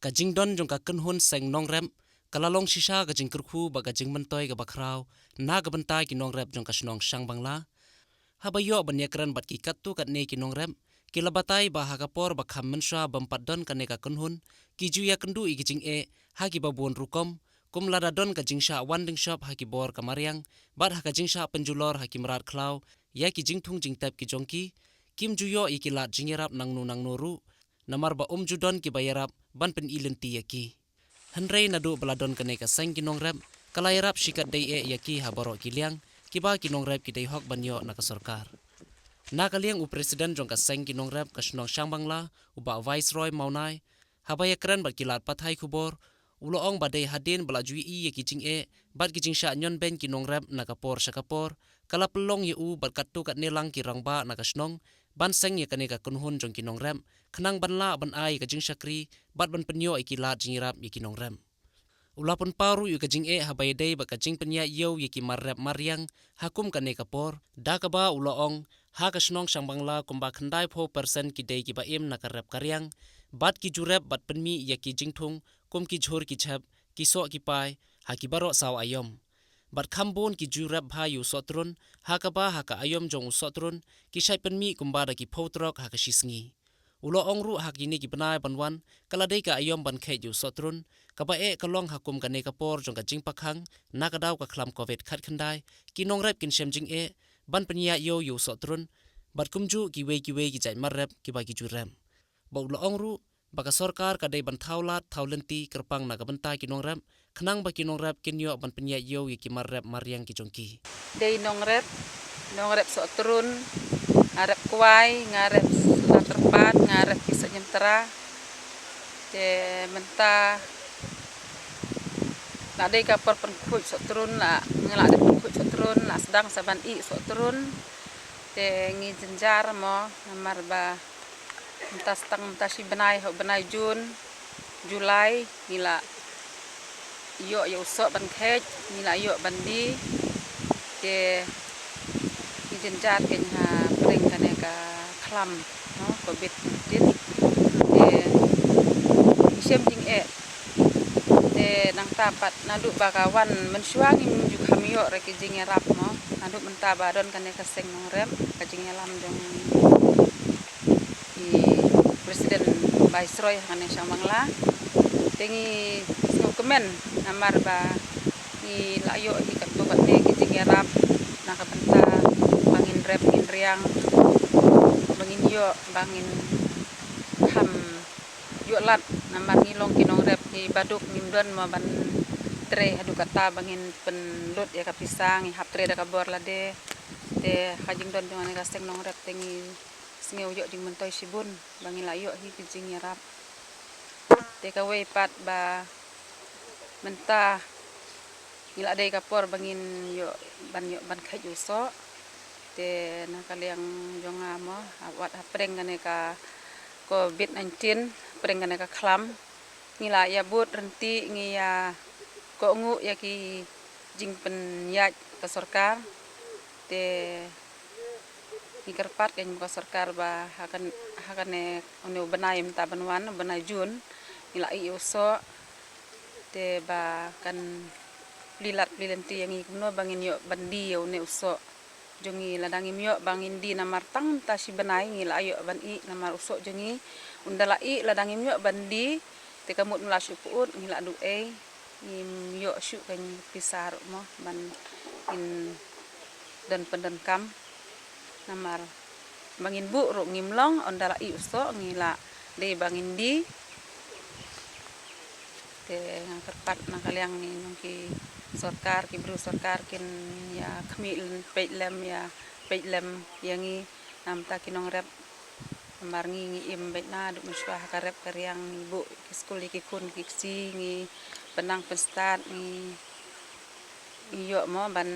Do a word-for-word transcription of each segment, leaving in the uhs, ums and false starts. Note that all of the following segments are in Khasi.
Ka jingdon jong ka kynhun seng nongrep ka la long shisha ka jingkyrkhu bad ka jingmyntoi kaba khraw na ka bynta ki nongrep jong ka shnong Shangbangla. Haba ïoh ban ïakren bad ki katto katne ki nongrep, ki la batai ba ha ka por ba kham mynshuwa bym pat don kane ka kynhun, ki ju ïakynduh ïa ki jingeh ha kiba bun rukom, kum lada don ka jingshah wan ding shop ha ki bor ka mariang, bad ha ka jingshah pynjulor ha ki mrad khlaw ïa ki jingthung jingtep ki jong ki, kim ju ïoh ïa ki lad jingïarap nangno nangno ruh, namar ba um ju don kiba ïarap ban pyni lynti ïa ki. Hynrei naduh ba la don kane ka seng ki nongrep, ka la ïarap shikatdei eh ïa ki ha baroh ki liang kiba ki nongrep ki dei hok ban ïoh na ka sorkar. Na ka liang u president jong ka seng ki nongrep ka shnong Shangbangla, u Bah Viceroy Mawnai, haba ïakren bad ki lad pathai khubor, u la ong ba dei hadien ba la ju ïohi ïa ki jingeh bad ki jingshah ñion beiñ ki nongrep na ka por sha ka por, ka la pynlong ïa u bad katto katne lang ki rangbah na ka shnong ban seng ïa kane ka kynhun jong ki nongrep, khnang ban lah ban ai ka jingshakri bad ban pynïoh ïa ki lad jingïarap ïa ki nongrep. U la pynpaw ruh ïa ka jingeh haba ïadei bad ka jingpynïaid ïew ïa ki mar rep mariang ha kum kane ka por, da kaba u la ong, ha ka shnong Shangbangla kumba khyndai phew percent ki dei kiba im na ka rep ka riang, bad ki ju rep bad pynmih ïa ki jingthung kum ki jhur ki jhep, ki soh ki pai, ha ki baroh saw aïom. Bad kham bun ki ju rep bha ïa u sohtrun, ha kaba ha ka aïom jong u sohtrun ki shait pynmih kumba da ki phew trok ha ka shi sngi. U la ong ruh ha kine ki bnai ban wan, ka la dei ka aïom ban kheit ïa u sohtrun, kaba eh ka long ha kum kane ka por jong ka jingpakhang na ka daw ka khlam covid khatkhyndai, ki nongrep kin shem jingeh ban pynïaid ïew ïa u sohtrun, bad kumjuh kiwei kiwei ki jait mar rep kiba ki ju rep. Bad u la ong ruh ba ka sorkar ka dei ban thaw lad thaw lynti kyrpang na ka bynta ki nongrep, khnang ba ki nongrep kin ïoh ban pynïaid ïew ïa ki mar rep mariang ki jong ki. Dei nongrep, nongrep sohtrun, nga rep kwai, nga rep la kyrpad, nga rep ki soh ñiamtra. Te mynta la dei ka por pynkhuid sohtrun, la nga la dei pynkhuid sohtrun, la sdang sa ban ih sohtrun. Te ngi jynjar mo, namar ba mynta stang mynta shi bnai, ha u bnai Jun, Julai, ngi la ïoh ïa u soh ban kheit, ngi la ïoh ban die. Te ngi jynjar kein ha pdeng kane ka khlam, no, covid nineteen. Te ngi shem jingeh. Te nangta pat naduh ba ka wan mynshuwa ngim ju kham ïoh re ki jingïarap mo. Naduh mynta ba don kane ka seng nongrep, ka jingïalam jong i President Viceroy ha kane Shangbangla. Te ngi sngewkmen namar ba ngi la ïoh hi katto katne ki jingïarap na ka bynta ba ngin rep ngin riang, ba ngin ïoh, ba ngin kham ïoh lad, namar ngi long ki nongrep kiba duk, ngim don mo ban trei haduh katta ba ngin pynlut ïa ka pisa, ngi hap trei da ka bor lade. Te ha ka jingdon jong kane ka seng nongrep te ngi sngew ïoh jingmyntoi shibun ba ngi la ïoh hi ki jingïarap. Te kawei pat ba mynta ngi la dei ka por ba ngin ïoh ban ïoh ban kheit ïa u soh. Te na ka liang jong nga mo, ha wat hapdeng kane ka covid nineteen, hapdeng kane ka khlam, ngi la ïa bud rynti, ngi ïa kohnguh ïa ki jingpynïaid ka sorkar. Te ngi kyrpad kein ka sorkar ba ha kan, ha kane une u bnai mynta ban wan, u bnai Jun, ngi la ih ïa u soh. Te ba kan plie lad plie lynti ïa ngi kumno ba ngin ïoh ban die ïa une u soh jong ngi, lada ngim ïoh ba ngin die namar tang mynta shi bnai ngi la ïoh ban ih namar u soh jong ngi. Ynda la ih lada ngim ïoh ban die, te ka mut ngim lah shuh pyut, ngi lah duh ei, ngim ïoh shuh kein pisa ruh mo ban ngin don pyndonkam. Namar ba ngin buh ruh ngim long, ynda la ih u soh ngi la dei ba ngin die. Te nga kyrpad na ka liang ngi nong ki sorkar, ki briew sorkar kin ïa khmih lem, peit lem, ïa peit lem ïa ngi, namta ki nongrep. Namar ngi ngi im beit naduh mynshuwa ha ka rep ka riang, ngi buh ki skul ïa ki khun ki kti, ngi pynnang pynstad, ngi, ngi ïoh mo ban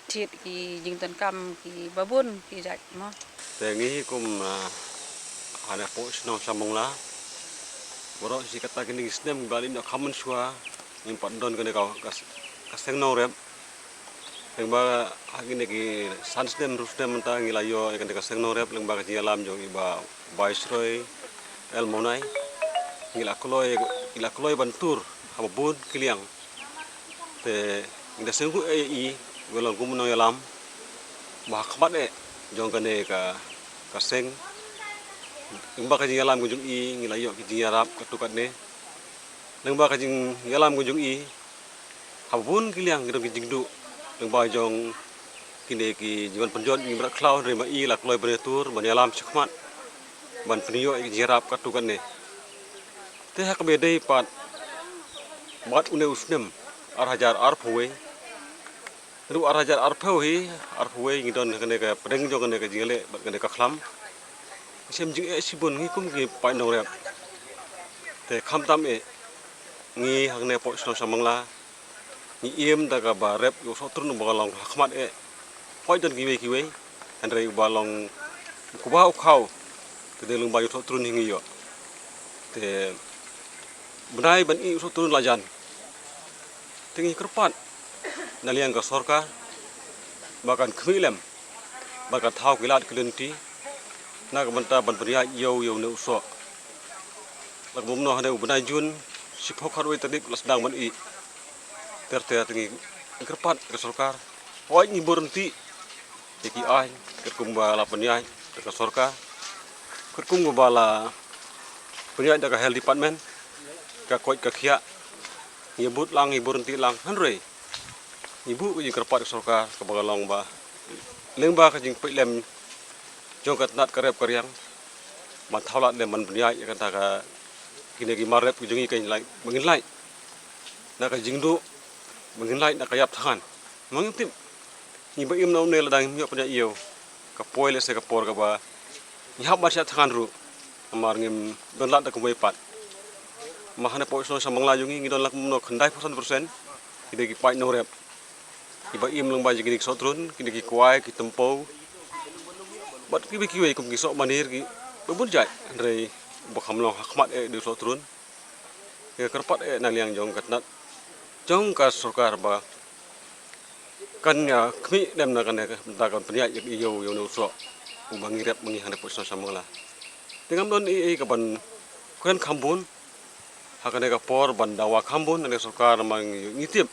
thied ki jingdonkam kiba bun ki jait mo. Te ngi kum, ah, hapoh shnong Shangbangla, baroh shi katta kine ki snem ba la ïoh kham mynshuwa ngim pat don kane ka, ka, ka seng nongrep. Lyngba ha kine ki san snem, hynriew snem mynta ngi la ïoh ïa kane ka seng nongrep lyngba ka jingïalam jong i Bah Viceroy L Mawnai. Ngi la kloi, ngi la kloi ban tur haba bun ki liang. Te ngi da sngewthuh ïa i, ba long kum u nongïalam ba ha khmat eh jong kane ka, ka seng. Lyngba ka jingïalam ka jong i ngi la ïoh ki jingïarap katto katne. Lyngba ka jingïalam ka jong i, haba bun ki liang ki don ki jingduh lyngba jong kine ki jingwan pynjot, ngi mrad khlaw, hynrei ma i la kloi ban ïatur, ban ïalam shakhmat, ban pynïoh ïa ki jingïarap katto katne. Te ha kaba ïadei pat bad une u snem ar hajar arphew wei, naduh ar hajar arphew hi, arphew wei ngi don ha kane ka pdeng jong kane ka jingleh bad kane ka khlam. Ngi shem jingeh shibun ngi kum ki paid nongrep. Te khamtam eh, ngi hangne hapoh shnong Shyamangla ngi im da kaba rep ïa u sohtrun uba long ha khmat eh. Hooid don kiwei kiwei, hynrei uba long u kba u khaw, te dei lyngba ïa u sohtrun hi ngi ïoh. Te bnai ban ïeh u sohtrun la jan. Te ngi kyrpad na liang ka sorkar ba kan khmih lem, ba kan thaw ki lad ki lynti na ka bynta ban pynïaid ïew ïa une u soh. La kumno hane u bnai Jun, shiphew khatwei tarik la sdang ban ïeh. Ter ter te ngi kyrpad ka sorkar, hooid ngi bor nti ïa ki aiñ katkum ba la pynïaid da ka sorkar, katkum ba la pynïaid da ka health department, ka koit ka khiah. Ngi bud lang, ngi bor nti lang, hynrei ngi buh ka jingkyrpad ka sorkar kaba ka long ba lyngba ka jingpeit lem jong ka tnat ka rep ka riang, ban thaw lad lem ban pynïaid ïa kata ka, kine ki mar rep ki jong ngi, kan lait, ba ngin lait na ka jingduh, ba ngin lait na ka ïap thngan. Ma ngi tip, ngi ba im na une lada ngim ïoh pynïaid ïew, ka poi lehse ka por kaba ngi hap ban shah thngan ruh, namar ngim don lad da kumwei pat. Ma hane hapoh shnong Shyamangla jong ngi ngi don la kumno khyndai percent, percent ki dei ki paid nongrep. Ki ba im lyngba jong kine ki sohtrun, kine ki kwai, ki tympew, bad kiwei kiwei kum ki soh manir, ki ba bun jait, hynrei ba kham long ha khmat eh dei u sohtrun. Ngi kyrpad eh na liang jong ka tnat jong ka sorkar ba kan ïa khmih lem na kane ka bynta, kan pynïaid ïa ïew ïa une u soh uba ngi rep ma ngi hane hapoh shnong Shyamangla. Te ngam don ei ei ka ban kren kham bun ha kane ka por, ban dawa kham bun na ka sorkar, namar ngi, ngi tip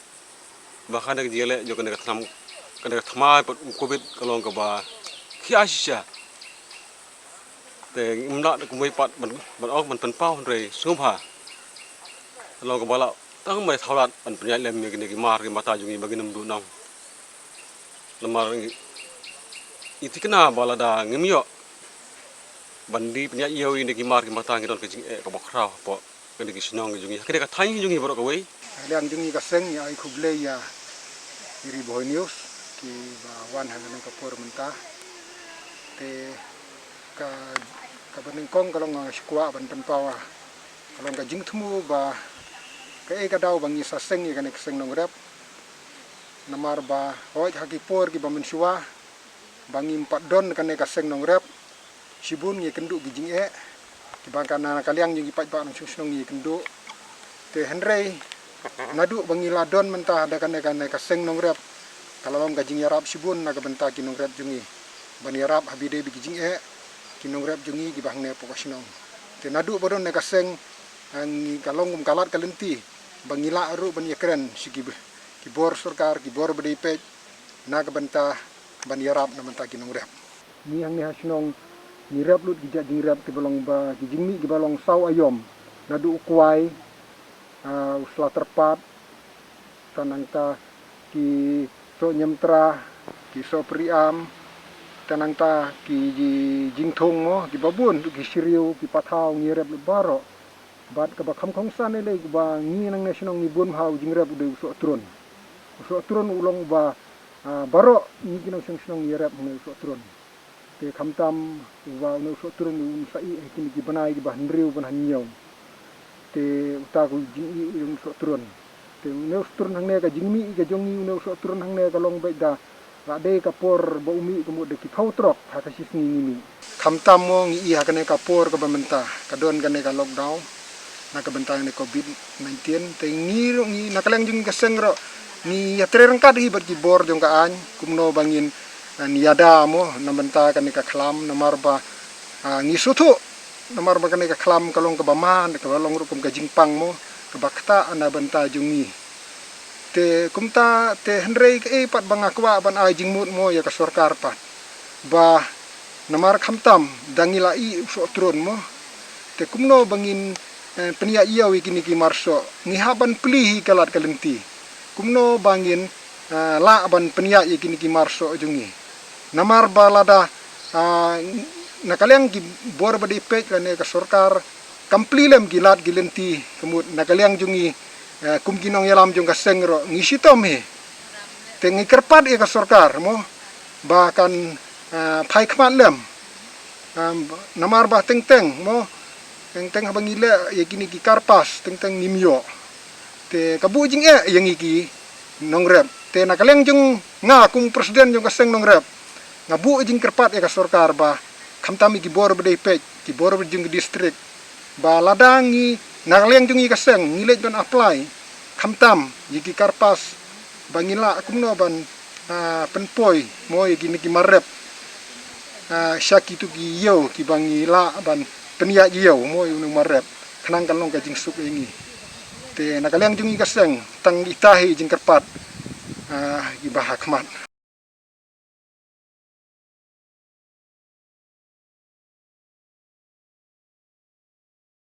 ba kane ka jingïaleh jong kane ka thnam, kane ka thymmai pat u Covid ka long kaba khia shisha. Te ngim lah da kumwei pat ban, ban ong ban pynpaw, hynrei sngewbha, ka long kaba lah tang ban thaw lad ban pynïaid lem ïa kine ki mar ki mata jong ngi ba ngin ym duh nong. Namar ngi, ngi thikna ba lada ngim ïoh ban die pynïaid ïew ïa kine ki mar ki mata, ngi don ka jingeh kaba khraw hapoh kane ka shnong ka jong ngi, ha kane ka thaiñ ka jong ngi baroh kawei. Ha liang jong ngi ka seng, ngi ai khublei ïa i Ri Bhoi News kiba wan ha kane ka por mynta. Te ka, kaba nyngkong ka long, ah, shu kwah ban pynpaw, ah, ka long ka jingthmu ba kaei ka daw ba ngi sa seng ïa kane ka seng nongrep. Namar ba hooid ha ki por kiba mynshuwa ba ngim pat don kane ka seng nongrep, shibun ngi kynduh ki jingeh, kiba ka na ka liang jong ki paidbah nongshong shnong ngi kynduh. Te hynrei naduh ba ngi la don mynta da kane, kane ka seng nongrep, ka la long ka jingïarap shibun na ka bynta ki nongrep jong ngi ban ïarap ha ba ïadei bad ki jingeh ki nongrep jong ngi kiba hangne hapoh ka shnong. Te naduh ba don kane ka seng, eh, ngi ka long kum ka lad ka lynti ba ngi lah ruh ban ïakren sha ki, ki bor sorkar, ki bor ba dei peit na ka bynta ban ïarap na bynta ki nongrep. Ngi hangne ha shnong ngi rep lut ki jait jingrep kiba long ba, ki jingmih kiba long saw aïom, naduh u kwai, ah, u sla tyrpad, te nangta ki soh ñiamtra, ki soh pyrïam, te nangta ki ji-, jingthung mo, kiba bun, ki shriew, ki pathaw, ngi rep lut baroh. Bad kaba kham kongsan lei lei kaba ngi nangne shnong ngi bun bha u jingrep u dei u soh trun. U soh trun u long uba, ah, baroh ngi ki nongshong shnong ngi rep hangne u soh trun. Te khamtam uba une u soh trun un sa ïeh ha kine ki bnai kiba hynriew ban hynñiew. Te uta ka jingïeh u soh trun. Te une u soh trun hangne, ka jingmih ka jong ngi une u soh trun hangne ka long beit da la dei ka por ba u mih ka mut da ki phew trok ha ka shi sngi ngi mih. Khamtam mo ngi ïeh ha kane ka por kaba mynta ka don kane ka lockdown na ka bynta kane Covid nineteen. Te ngi ruh ngi na ka liang jong ngi ka seng ruh ngi ïatrei ryngkat hi bad ki bor jong ka aiñ kumno ba ngin, ah, ïada mo na bynta kane ka khlam, namar ba, ah, ngi sngewthuh Namar ba kane ka khlam ka long kaba man, kaba long rukom ka jingpang mo, kaba ktah na bynta jong ngi. Te kumta te hynrei kaei pat ba nga kwah ban ai jingmut mo ïa ka sorkar pat, ba namar khamtam da ngi la ïoh u soh tron mo, te kumno ba ngin, eh, pynïaid ïa u ïa kine ki marsoh, ngi hap ban plie hi ka lad ka lynti. Kumno ba ngin, eh, lah ban pynïaid ïa kine ki marsoh jong ngi. Namar ba lada, ah, na ka liang ki bor ba dei peit lane ka sorkar kam plie lem ki lad ki lynti, ka mut na ka liang jong ngi, eh, kum ki nongïalam jong ka seng ruh ngi shitom hi. Te ngi kyrpad ïa ka sorkar mo ba kan, eh, phai khmat lem. Em, namar ba teng teng mo, teng teng haba ngi leh ïa kine ki karpas teng teng ngim ïoh. Te ka buh jingeh ïa ngi ki nongrep. Te na ka liang jong nga kum president jong ka seng nongrep, nga buh jingkyrpad ïa ka sorkar ba khamtam ïa ki bor ba dei peit, ki bor ba jong ka district, ba lada ngi na ka liang jong ngi ka seng ngi leit ban apply khamtam ïa ki karpas, ba ngi lah kumno ban, ah, pynpoi mo ïa kine ki mar rep, ah, sha kitu ki ïew kiba ngi lah ban pynïaid ïew mo ïa une u mar rep, khnang kan long ka jingsuk ïa ngi. Te na ka liang jong ngi ka seng tang ita hi jingkyrpad, ah, kiba ha khmat.